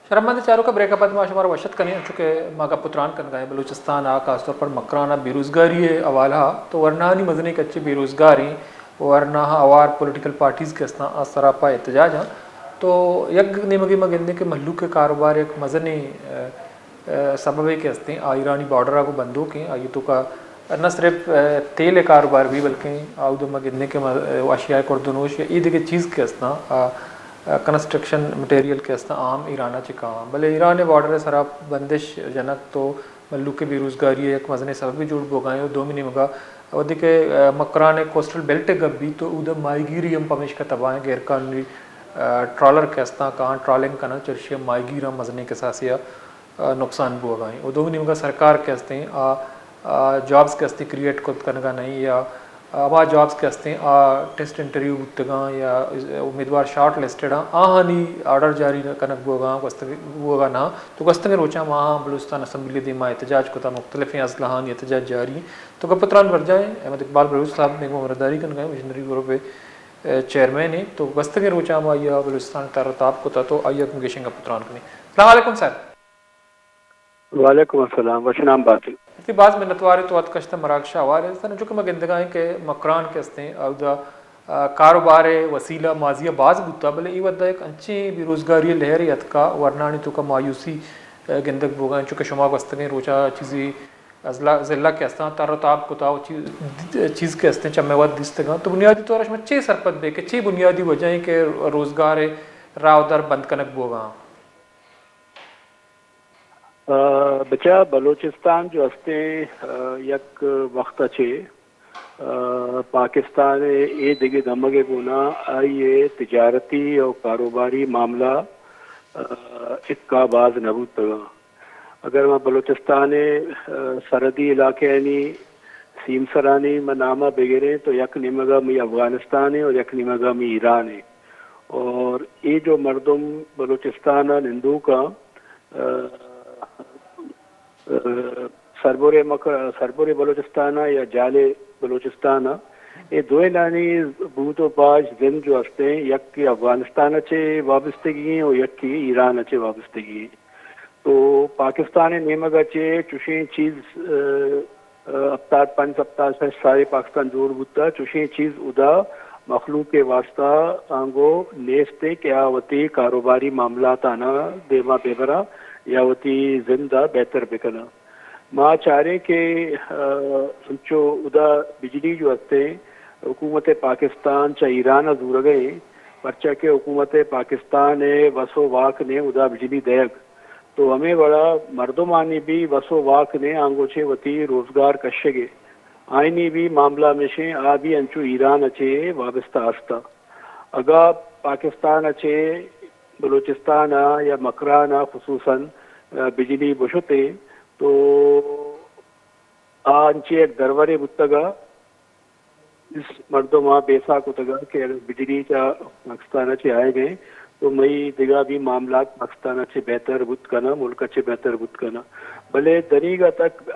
شرمند چاروکاں، بریک ءَ پد ما شمارا وش اتک کنیں، انچو کہ ما گپ ءُ تران کنگا ایں بلوچستان ءَ، خاص طور پر مکران ءَ بے روزگاری ءِ حوالہ ءَ، تو ورناہانی مزنیں کچے بے روزگار ایں، ورناہ ہوار پولیٹیکل پارٹیز کہ استاں آ سراپا احتجاج آں۔ تو یک نیمگے ما گندیں کہ مھلوک ءِ کاروبار یک مزنیں، ءَ، ءَ، سببے کہ استیں آ ایرانی بارڈر ءَ گوں بندوک ایں، آئی توکا نہ صرف، ءَ، تیل ءِ کاروبار بی بلکیں آ اود ما گندیں کہ ما، ءَ، اشیاء خوردونوش یا اے دگہ چیز کہ استاں، آ، ءَ، کنسٹرکشن مٹیریل کہ استاں آ ہم ایران ءَ چہ کاں، بلے ایران ءِ بارڈر ءِ سرا بندش جنگ تو مھلوک ءِ بے روزگاری ءِ یک مزنیں سببے جوڑ بوگا ایں۔ ءُ دومی نیمگا وھدے کہ، ءَ، مکران ءِ کوسٹل بیلٹ ءِ گپ بیت تو اود ماہیگیری ہم پمیشکا تباہ ایں، غیر قانونی، ءَ، ٹرالر کہ استاں کاں ٹرالنگ کناں، چرشی ءَ ماہیگیراں مزنیں کساسے ءَ ءَ، نقصان بوگا ایں۔ ءُ دومی نیمگا سرکار کہ استیں آ، آ، جابز کہ استیں کریئیٹ کت کنگا نہ ایں یا ہما جابز کہ استیں آ ٹیسٹ انٹرویو بوتگاں یا امیدوار شارٹ لسٹڈ آں، آہانی آرڈر جاری کنگ بوگا، گوستگ، بوگا نہ۔ تو گوستگیں روچاں ما بلوچستان اسمبلی ءِ دیما احتجاج کتا، مختلفیں ازلہانی احتجاج جاری ایں۔ تو گپ ءُ تران برجاہ ایں، احمد اقبال بلوچ صاحب نیمگ ءَ مرداری کنگا ایں، ویژنری گروپ ءِ ءَ، چیئرمین ایں۔ تو گوستگیں روچاں ما آئی ءَ بلوچستان ءِ تر ءُ تاب کتا، تو آئی ءَ گوں گیشیں گپ ءُ تران کنیں۔ السلام علیکم سر۔ وعلیکم السلام، وش نام بات۔ مرچی باز منتوار ایں تو اتکشت مراگش ءَ ہوار ئے۔ انچو کہ ما گندگا ایں کہ مکران کہ استیں اودا، ءَ، کاروبار ءِ وسیلہ ماضی ءَ باز بوتا، بلے اے وھدا یک انچیں بے روزگاری ءِ لہرے اتکا، ورناہانی توکا مایوسی، ءَ، گندگ بوگا ایں، چونکہ شما گوستگیں روچا چیزے ازلہ، ضلع کہ استاں تر ءُ تاب کتا ءُ چیز، چیز کہ استیں چمے وت دیستگاں۔ تو بنیادی طور ءَ شما چے سرپد بے کہ چے بنیادی وجہ ایں کہ روزگار ءِ راہ ءُ در بند کنگ بوگا آں؟ ءَ، بچا بلوچستان جو استیں، ءَ، یک وقت ءَ چہ، ءَ، پاکستان ءِ اے دگہ دمگ ءِ گونا آئی ءِ تجارتی ءُ کاروباری معاملہ، ءَ، اکا باز نہ بوتگاں۔ اگر ما بلوچستان ءِ، ءَ، سرحدی علاقہانی سیمسرانی ما نام ءَ بگریں تو یک نیمگ ءَ مئی افغانستان ایں اور یک نیمگ ءَ مئی ایران ایں۔ اور اے جو مردم بلوچستان ءَ نندوک آں، ءَ، ءَ، سربر مک-، سربر بلوچستان ءَ یا جالے بلوچستان ءَ، اے دوئینانی بود ءُ باش زند جو استیں، یکے افغانستان ءَ چہ وابستگی ایں اور یکے ایران ءَ چہ وابستگی ایں۔ تو پاکستان ءِ نیمگ ءَ چہ چوشیں چیز، ءَ، ءَ، ہپتاد پنچ ہپتاد شش سال پاکستان جوڑ بوتا، چوشیں چیز ادا مخلوق ءِ واسطہ آنگو نیست ایں کہ آ وتی کاروباری معاملاتانا دیما بہ براں یا وتی زند ءَ بہتر بکناں۔ ما چاریں کہ، ءَ، انچو ادا بجلی جو استیں، حکومت پاکستان چہ ایران ءَ زورگ ءَ ایں، پرچا کہ حکومت پاکستان ءِ وس ءُ واک نے ادا بجلی دئیگ۔ تو ہمے وڑا مردمانی بھی وس ءُ واک نے آنگو چہ وتی روزگار کشگ ءَ۔ آئینی بھی معاملہ ہمیش ایں، آ بھی انچو ایران ءَ چہ وابستہ ہستاں۔ اگاں پاکستان ءَ چہ بلوچستان ءَ یا مکران ءَ خصوصاً، ءَ، بجلی بشتیں تو آ انچیں یک درورے بوتگ ءَ، اس مردم ءَ بیسا کتگ ءَ کہ اگر بجلی چہ پاکستان ءَ چہ آئیگ ءَ تو مئی دگہ بھی معاملات پاکستان ءَ چہ بہتر بوت کناں، ملک ءَ چہ بہتر بوت کناں۔ بلے دنیگا تک،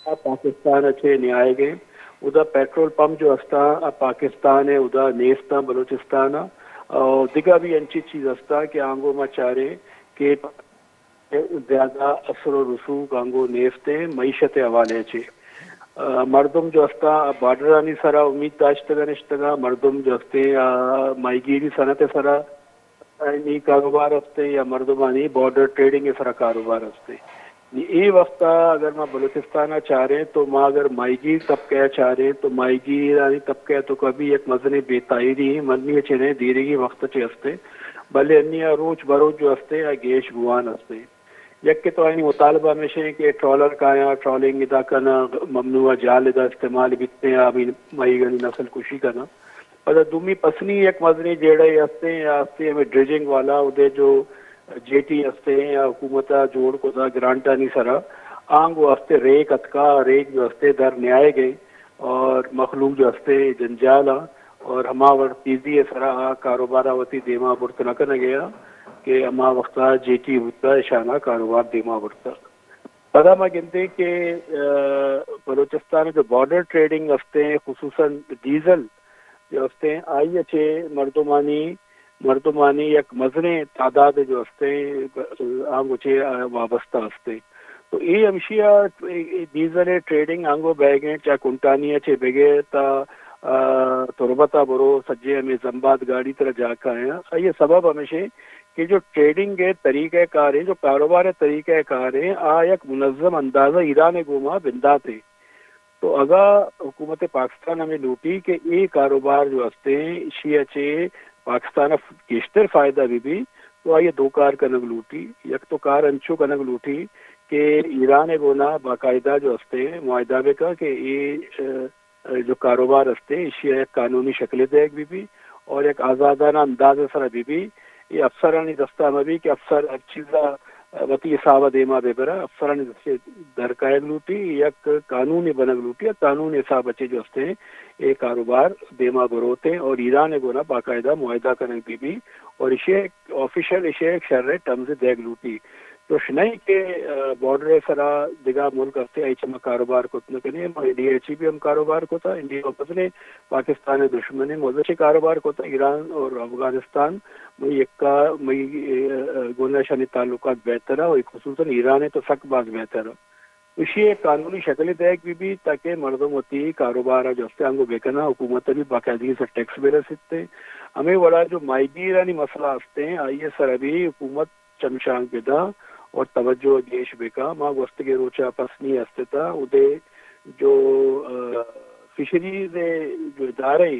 ءَ، پاکستان ءَ چہ نیایگ ءَ۔ ادا پیٹرول پمپ جو استاں، آ پاکستان ءَ ادا نیستاں بلوچستان ءَ۔ اور دگہ بھی انچیں چیز استاں کہ آنگو ما چاریں کہ زیادہ اثر و رسوخ آنگو نیست ایں معیشت ءِ حوالے ءَ چہ۔ آ، مردم جو استاں، آ بارڈرانی سرا امید داشتگ ءَ نشتگ ءَ، مردم جو استیں، آ ماہیگیری صنعت ءِ سرا آئینی کاروبار استیں یا مردمانی بارڈر ٹریڈنگ ءِ سرا کاروبار استیں۔ نی اے وقت ءَ اگر ما بلوچستان ءَ چاریں تو ما اگر ماہیگیر طبقہ ءَ چاریں تو ماہیگیرانی طبقہ ءِ توکا بھی یک مزنیں بے تاہیری ایں، منی ءَ چہ نہ ایں، دیرگیں وقت ءَ چہ استیں، بلے انی ءَ روچ بروچ جو استیں آ گیش بوان استیں۔ یک کہ تو آئینی مطالبہ ہمیش ایں کہ ٹرالر کایاں، ٹرالنگ ادا کناں، ممنوعہ جال ادا استعمال بیتیں، آ بھی ماہیگانی نسل کشی کناں۔ پدا دومی پسنی یک مزنیں جیڑہ ئے ہستیں، آ ہستیں ہمے ڈریجنگ والا، اودے جو جیٹی ہستیں یا حکومت ءَ جوڑ کتا گرانٹانی سرا، آنگو ہستیں ریک اتکا، ریک جو ہستیں در نیائگ ءَ اور مخلوق جو ہستیں جنجال ءَ اور ہما وڑ تیزی ءِ سرا آ کاروبار ءَ وتی دیما برت نہ کنگ ءَ کہ ہما وقت ءَ جیٹی بوتا اشانا کاروبار دیما برتا۔ پدا ما گندیں کہ، آ، بلوچستان ءَ جو بارڈر ٹریڈنگ ہستیں، خصوصاً ڈیزل جو ہستیں، آئی ءَ چہ مردمانی، مردمانی یک مزنیں تعداد جو ہستیں، آنگو چے وابستہ ہستیں۔ تو اے ہمشی ء ڈیزل ء ٹریڈنگ آنگو بیگ ء، چا کنٹانی ء چے بگے تا، آ، تربت ء برو، سجے ہمیں زمباد گاڑی ترا جا کایاں۔ آئی ء سبب ہمیشیں کہ جو ٹریڈنگ ء طریقہ کار ہیں، جو کاروبار ء طریقہ کار ہیں، آ یک منظم اندازہ ایران ء گوما بندات ہیں۔ تو اگاں حکومت پاکستان ہمیں لوٹی کہ اے کاروبار جو ہستیں، ایشی ء چے پاکستان ء گیشتر فائدہ بہ بی، تو آئی ء دو کار کنگ لوٹی۔ یک تو کار انچو کنگ لوٹی کہ ایران ء گونا باقاعدہ جو ہستیں معاہدہ بہ کن کہ اے، ا، جو کاروبار ہستیں، ایشی ء یک قانونی شکل دیگ بہ بی اور یک آزادانہ انداز ء سرا بہ بی۔ اے افسرانی دستا مہ بی کہ افسر ہر چیز ء وتی حساب ء دیما بہ برا، افسرانی دستے در کائگ لوٹی، یک قانونے بنگ لوٹی، قانون حساب ء چے جو ہستیں اے کاروبار دیما بروتیں اور ایران ء گونا باقاعدہ معاہدہ کنگ بہ بی اور ایشی ء آفیشل ایشی ء یک شریں ٹرمز دیگ لوٹی۔ چوش نہ کہ، آ، بارڈر ء سرا دگہ ملک ہستیں، آئی چہ ما کاروبار کت نہ کنیں۔ ما انڈیا چی بھی ہم کاروبار کتا، انڈیا واپس نے پاکستان ء دشمن ء، مزن چہ کاروبار کتا، ایران اور افغانستان مئی یکا، مئی، آ، گونا شانی تعلقات بہتر ء، اور خصوصاً ایران ء تو سک باز بہتر ء۔ ایشی ء قانونی شکل دیگ بہ بیت تاکہ مردم وتی کاروبار ء جو ہستیں آنگو بہ کناں، حکومت ء بھی باقاعدگی سر ٹیکس بہ رسیت۔ ہمے وڑا جو ماہیگیرانی مسئلہ ہستیں، آئی ء سر ء بھی حکومت چمشانک بداں اور توجہ گیش بکاں۔ ما گوستگیں روچا پسنی استتا، اودے جو، آ، فشریز ء جو ادارہ ء،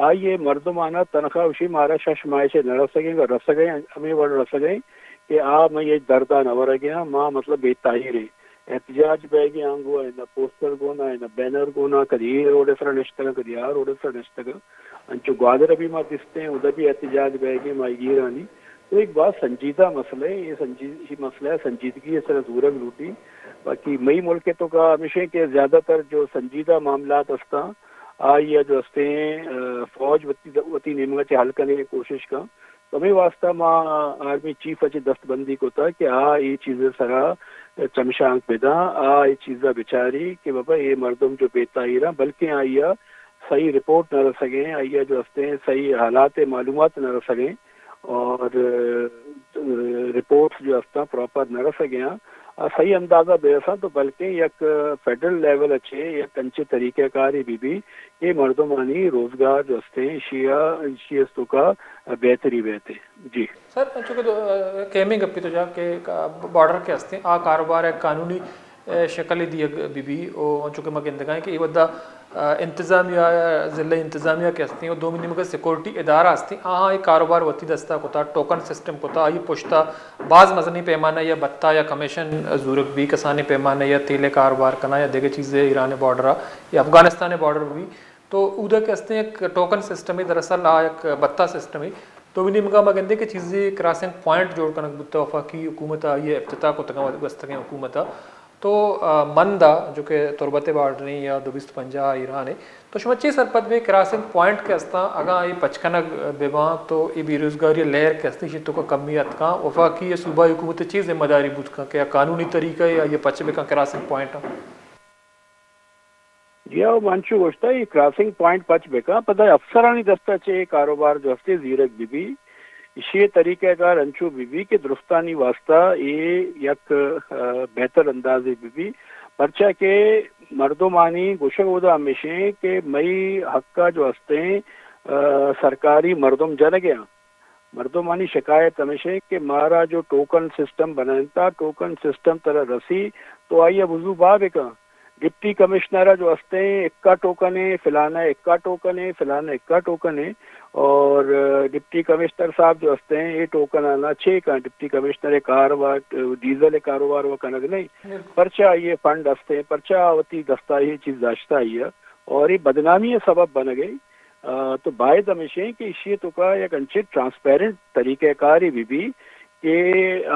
آئی ء مردمانا تنخواہ وشی مارا شش ماہ چہ نہ رسگیں، اگر رسگیں، ہمے وڑ رسگیں کہ آ مئی درداں نہ ورگیں، ما مطلب بے تاہیر ہیں۔ احتجاج بیگیں آنگو، نہ پوسٹر گونا، نہ بینر گونا، کدی اے روڈ ء سرا نشتگاں، کدی آ روڈ ء سرا نشتگاں۔ انچو گوادر ء بھی ما دیستیں، ادا بھی احتجاج بیگیں ماہیگیرانی۔ تو ایک باز سنجیدہ مسئلہ ہے، یہ سنجید-، یہ مسئلہ ہے، سنجیدگی ء سرا زورگ لوٹی۔ باقی مئی ملک ء توکا ہمیشہ کہ زیادہ تر جو سنجیدہ معاملات ہستاں، آئی ء جو ہستیں، آ، فوج وتی، وتی نیمگ ء چہ حل کنگ ء کوشش کن۔ تو ہمے واسطہ ما آرمی چیف ء چہ دست بندی کتا کہ آ اے چیز ء سرا چمشانک بداں، آ اے چیز ء بچاری کہ بابا اے مردم جو بے تاہیراں، بلکیں آئی ء صحیح رپورٹ نہ رسگیں، آئی ء جو ہستیں صحیح حالات ء معلومات نہ رسگیں اور، آ، رپورٹس جو ہستاں پراپر نہ رسگیں، آ صحیح اندازہ بہ رساں تو بلکیں یک فیڈرل لیول ء چہ یک انچیں طریقہ کارے بہ بی کہ مردمانی روزگار جو ہستیں ایشی ء، ایشی ء توکا بہتری بیت۔ جی۔ سر، انچو کہ دو، اے، کیمیں گپی تو جا کہ کا-، بارڈر کہ ہستیں، آ کاروبار ء قانونی، اے، شکل دیگ بہ بی، او انچو کہ ما گندگائیں کہ اے ودا، اے، انتظامیہ، ضلع انتظامیہ کہ ہستیں، او دومی نیمگ ء سیکورٹی ادارہ ہستیں، آہاں اے کاروبار وتی دستا کتا، ٹوکن سسٹم کتا، آئی پشتا باز مزنیں پیمانہ یا بھتہ یا کمیشن زورگ بی، کسانیں پیمانہ یا تیل ء کاروبار کنا یا دگہ چیزے ایران ء بارڈر ء یا افغانستان ء بارڈر بی۔ تو اودا کہ ہستیں یک ٹوکن سسٹمے، دراصل آ یک بھتہ سسٹمے۔ تو منی نیمگا ما گندیں کہ چیزے کراسنگ پوائنٹ جوڑ کنگ بوتہ، وفاقی حکومت ء آئی ء افتتاح کتگاں گوستگیں حکومت ء۔ تو، آ، مند ء جو کہ تربت ء بارڈریں یا دو بیست پنجاہ ایران ء، تو شما چے سرپد بے کراسنگ پوائنٹ کہ ہستاں اگاں اے پچ کنگ بہ باں تو اے بے روزگاری ء لہر کہ ہستیں ایشی توکا کمی اتکاں، وفاقی یا صوبائی حکومت ء چے ذمہ داری بوت کن کہ آ قانونی طریقہ ء آئی ء پچ بہ کن کراسنگ پوائنٹ ء؟ جی ہاں، من انچو گوشتہ، اے کراسنگ پوائنٹ پچ بکن، پدا افسرانی دستا چہ اے کاروبار جو ہستے زیرگ بہ بی، ایشی ء طریقہ کار انچو بہ بی کہ درستانی واسطہ اے یک، آ، بہتر اندازے بہ بی، پرچا کہ مردمانی گوشگ اودا ہمیشیں کہ مئی حقا جو ہستیں، آ، سرکاری مردم جنگے آں۔ مردمانی شکایت ہمیشیں کہ مارا جو ٹوکن سسٹم بنائینتا، ٹوکن سسٹم ترا رسی تو آئی ء وضو بہا بکن۔ ڈپٹی کمشنر ء جو ہستیں، اکا ٹوکن ہے، فلانا اکا ٹوکن ہے، فلانا اکا ٹوکن ہے، اور، آ، ڈپٹی کمشنر صاحب جو ہستیں، اے ٹوکن آنا چے کن، ڈپٹی کمشنر ء کار و، آ، ڈیزل ء کاروبار و کنگ نہیں۔ بالکل۔ پرچا آئی ء فنڈ ہستیں، پرچا وتی دستا اے چیز داشتہ آئی ء، اور اے بدنامی ء سبب بنگ ء۔ آ، تو باید ہمیشیں کہ ایشی ء توکا یک انچیں ٹرانسپیرنٹ طریقہ کارے بہ بی کہ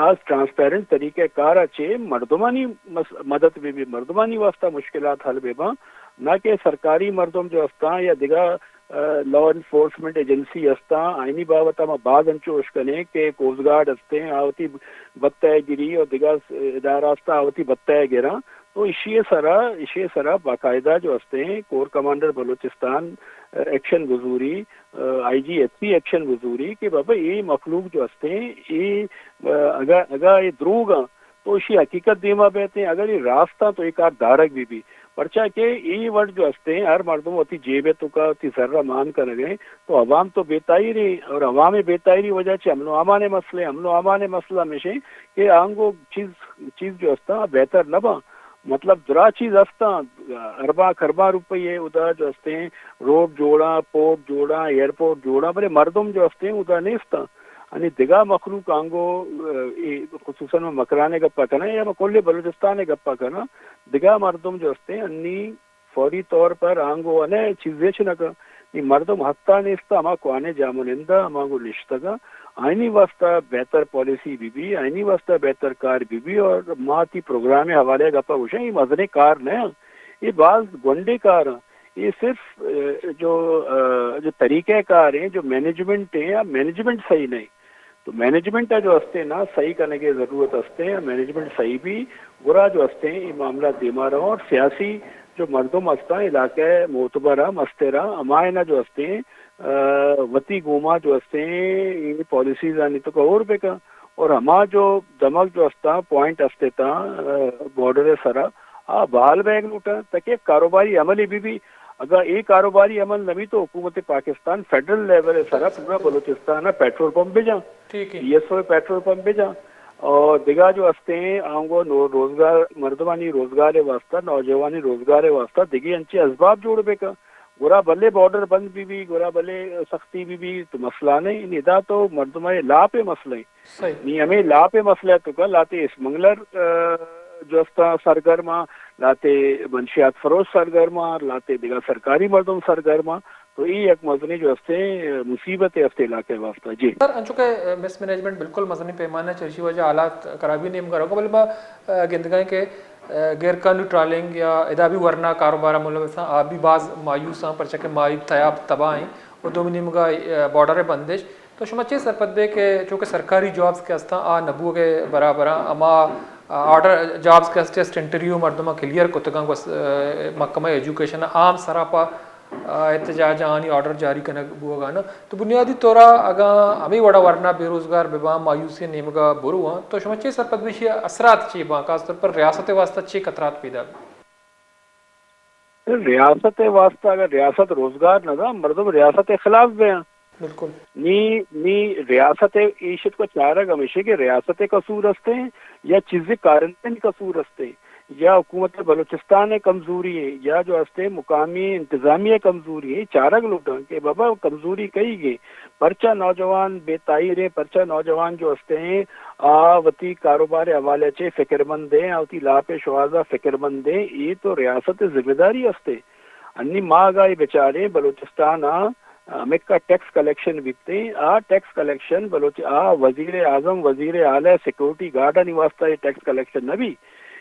آ ٹرانسپیرنٹ طریقہ کار ء چہ مردمانی مس-، مدد بہ بی، مردمانی واسطہ مشکلات حل بہ باں، نہ کہ سرکاری مردم جو ہستاں یا دگہ، آ، لا انفورسمنٹ ایجنسی ہستاں، آئینی بابت ء ما باز انچو اش کنیں کہ کوسٹ گارڈ ہستیں، آ وتی بھتہ ء گری اور دگہ ادارہ ہستاں، آ وتی بھتہ ء گراں۔ تو ایشی ءِ سرا، ایشی ءِ سرا باقاعدہ جو ہستیں کور کمانڈر بلوچستان، ءَ، ایکشن بزوری، ءَ، آئی جی ایس پی ایکشن بزوری کہ بابا اے مخلوق جو ہستیں، اے، ءَ، اگا، اگا اے دروگ آں تو ایشی حقیقت دیما بیتیں، اگر اے راست آں تو اے کار دارگ بہ بی۔ پرچا کہ اے وڑ جو ہستیں ہر مردم وتی جیب ءِ توکا وتی زر ءَ مان کنگ ءَ ایں، تو عوام تو بے تاہیر ایں، اور عوام ءِ بے تاہیری وجہ چہ امن و امان ءِ مسئلہ، امن و امان ءِ مسئلہ ہمیش ایں کہ آنگو چیز، چیز جو ہستاں بہتر نہ باں۔ مطلب، درا چیز ہستاں، ارباں کرباں روپے ءَ ادا جو ہستیں روڈ جوڑاں، پورٹ جوڑاں، ایئرپورٹ جوڑاں، بلے مردم جو ہستیں ادا نیستاں۔ انی دگہ مخلوق آنگو، ءَ، اے خصوصاً من مکران ءِ گپا کناں یا من کل بلوچستان ءِ گپا کناں، دگہ مردم جو ہستیں انی فوری طور پر آنگو انے چیزے چ نہ کن۔ نی مردم ہتا نیستا، ہما کوہنیں جاہمنندا ہما گوں نشتگاں، آئینی واسطہ بہتر پالیسی بہ بی، آئینی واسطہ بہتر کار بہ بی، اور ما تی پروگرام ءِ حوالے ءَ گپا گوشاں، اے مزنیں کار نہ آں، اے باز گونڈیں کار آں۔ اے صرف، ءَ، جو، ءَ، جو طریقہ کار ایں، جو مینجمنٹ ایں، آ مینجمنٹ صحیح نہ ایں۔ تو مینجمنٹ ءَ جو ہستیں نا، صحیح کنگ ءِ ضرورت ہستیں، مینجمنٹ صحیح بی، گڑا جو ہستیں اے معاملہ دیما رواں، اور سیاسی جو مردم ہستاں، علاقہ ءِ معتبر آں، مستر آں، ہمایاں جو ہستیں، ءَ، وتی گوما جو ہستیں اے پالیسیز آنی توکا ہور بکن، اور ہما جو دمگ جو ہستاں، پوائنٹ ہستیں تاں، ءَ، بارڈر ءِ سرا، آ بحال بیگ لوٹاں تاکہ یک کاروباری عملے بہ بی۔ اگاں اے کاروباری عمل نہ بی تو حکومت پاکستان فیڈرل لیول ءِ سرا پورا بلوچستان ءَ پیٹرول پمپ بجاں، ٹھیک ہے۔ P S O petrol pump بجاں، اور دگہ جو ہستیں آنگو نو-، روزگار، مردمانی روزگار ءِ واسطہ، نوجوانی روزگار ءِ واسطہ دگہ انچیں اسباب جوڑ بکن۔ گڑا بلے بارڈر بند بہ بی، گڑا بلے سختی بہ بی، تو مسئلہ نہ ایں۔ نی ادا تو مردم ءِ لاپ ءِ مسئلہ ایں۔ صحیح۔ نی ہمے لاپ ءِ مسئلہ ءِ توکا لہتے اسمگلر، ءَ، جو ہستاں سرگرم آں، لہتے منشیات فروش سرگرم آں، لہتے دگہ سرکاری مردم سرگرم آں، تو اے یک مزنیں جو ہستیں مصیبتے ہستیں علاقہ ءِ واسطہ۔ جی۔ سر، انچو کہ، ءَ، مس مینجمنٹ بالکل مزنیں پیمانہ چہ ارشی وجہ حالات خرابی نیمگا روگا، بلے ما، ءَ، گندگا ایں کہ، ءَ، غیر قانونی ٹرالنگ یا ادا بھی ورنا کاروبار ءَ ملوث آں، آ بھی باز مایوس آں، پرچا کہ ماہیگ تیاب تباہ ایں و دومی نیمگا، ءَ، بارڈر ءِ بندش۔ تو شما چے سرپد بے کہ چونکہ سرکاری جابز کہ ہستاں، آ نہ بوگ ءِ برابر آں، ہما، ءَ، آرڈر جابز کہ ہست، جسٹ انٹرویو مردماں کلیئر کتگاں، گوس-، ءَ، محکمہ ایجوکیشن ءَ عام سراپا، ءَ، احتجاج آنی آرڈر جاری کنگ بوگا نہ۔ تو بنیادی طورا اگاں ہمے وڑا ورنا بے روزگار بہ باں، مایوسی نیمگا برواں، تو شما چے سرپد بے، ایشی اثرات چے باں، خاص طور پر ریاست ءِ واسطہ چے خطرات پیدا بی؟ ریاست ءِ واسطہ اگر ریاست روزگار نہ داں، مردم ریاست ءِ خلاف بیاں۔ بالکل۔ نی، نی ریاست ءِ ایشت کو چارگ ہمیشی کہ ریاست ءِ قصور ہستیں یا چیزے کارندہانی قصور ہستیں یا حکومت بلوچستان ءِ کمزوری ایں یا جو ہستیں مقامی انتظامیہ ءِ کمزوری ایں، چارگ لوٹاں کہ بابا کمزوری کئی گے، پرچا نوجوان بے تاہیر ایں، پرچا نوجوان جو ہستیں آ وتی کاروبار ءِ حوالہ چے فکرمند ایں، آ وتی لاپ ءِ شوہاز ءَ فکرمند ایں، اے تو ریاست ءِ ذمہ داری ہستیں۔ انی ما اگاں اے بچاریں بلوچستان ءَ ہمکا ٹیکس کلیکشن بیتیں، آ ٹیکس کلیکشن بلوچ، آ وزیر اعظم، وزیر اعلی، سیکورٹی گارڈانی واسطہ اے ٹیکس کلیکشن نہ بی۔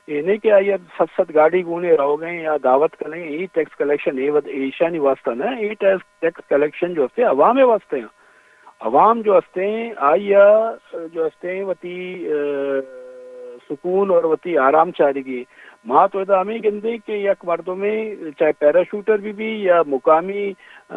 اے نہ کہ آئی ءَ سد سد گاڑی گونے روگیں یا دعوت کنیں، اے ٹیکس کلیکشن اے ود-، ایشانی واسطہ نہ، اے ٹیکس، ٹیکس کلیکشن جو ہستیں عوام ءِ واسطہ ایں۔ عوام جو ہستیں، آئی ءَ جو ہستیں وتی، ءَ، سکون اور وتی آرام چارگی۔ ما تو ادا ہمیں گندیں کہ یک مردمے چاہے پیراشوٹر بہ بی یا مقامی، ءَ،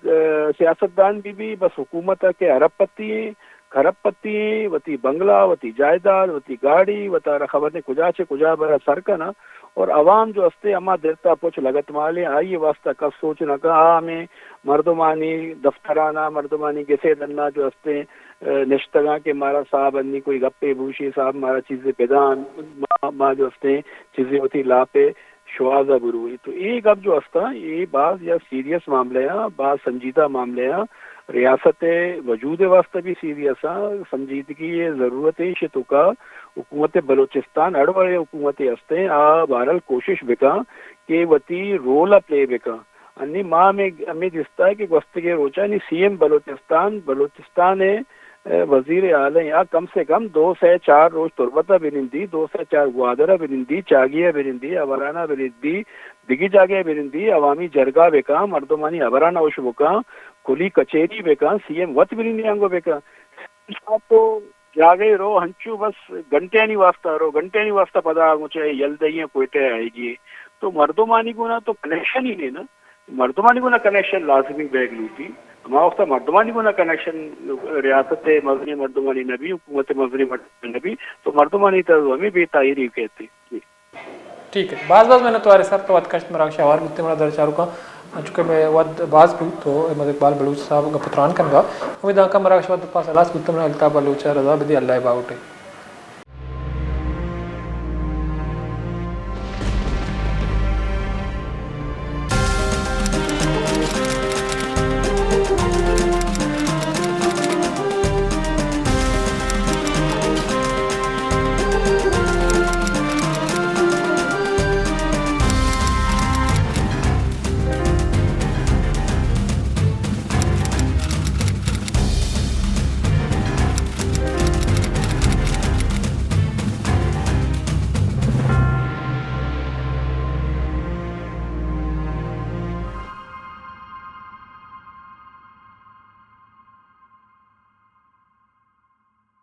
ءَ، سیاستدان بہ بی، بس حکومت ءَ کہ ارب پتی ایں، کھرب پتی ایں، وتی بنگلہ، وتی جائیداد، وتی گاڑی، وتارا خبر نہیں کجا چہ کجا برا سر کناں۔ اور عوام جو ہستیں ہما درتا پچ لگت مالیں، آئی واسطہ کس سوچ نہ کن۔ آ ہمیں مردمانی دفترانہ، مردمانی گسے ڈنا جو ہستیں، ءَ، نشتگاں کہ مارا صاحب انی کوئی گپے بوشی، صاحب مارا چیزے بدان، ما، ما جو ہستیں چیزے وتی لاپے شوہاز ءَ بروئی۔ تو اے گپ جو ہستاں، اے باز یا سیریس معاملہ آں، باز سنجیدہ معاملہ آں، ریاست ءِ وجود ءِ واسطہ بھی سیریس آں، سنجیدگی ءِ ضرورت ایں۔ ایشی توکا حکومت بلوچستان، ہر وڑیں حکومتے ہستیں، آ بہرحال کوشش بکاں کہ وتی رول ءَ پلے بکاں۔ انی ما ہمے، ہمے دیستہ کہ گوستگیں روچانی سی ایم بلوچستان، بلوچستان ءِ، ءَ، وزیر اعلی آ کم سے کم دو سے چار روچ تربت ءَ بنندی، دو سے چار گوادر ءَ بنندی، چاگی ءَ بنندی، ہبران ءَ بنندی، دگہ جاگہ ءَ بنندی، عوامی جرگہ بکاں، مردمانی ہبران ءَ ہوش بکاں، کلی کچہری بکاں، سی ایم وت بنندی آنگو بکاں۔ تو جاگہے رو ہنچو بس گھنٹیانی واسطہ رو، گھنٹیانی واسطہ پدا مچے یل دئییں کوئٹہ آئیگی۔ تو مردمانی گونا تو کنیکشن ہی نہیں نا، مردمانی گونا کنیکشن لازمی بیگ لوٹی۔ ہما وقتا مردمانی گونا کنیکشن ریاست مزنی مردمانی نبی، حکومت مزنی مردمانی نبی، تو مردمانی تو ہمیں بے تاہیری کہتے۔ جی۔ ٹھیک ہے، باز باز منت وارے سر، تو وت کشت مراگش ہوار بوتے منا در چاروکاں، چونکہ میں وقت باز بوت تو احمد اقبال بلوچ صاحب گپ تران کنگا۔ امید آنکا مراگش وقت پاس ہلاس بوتے منا الطاف بلوچ رضا بدی اللہ باوٹے۔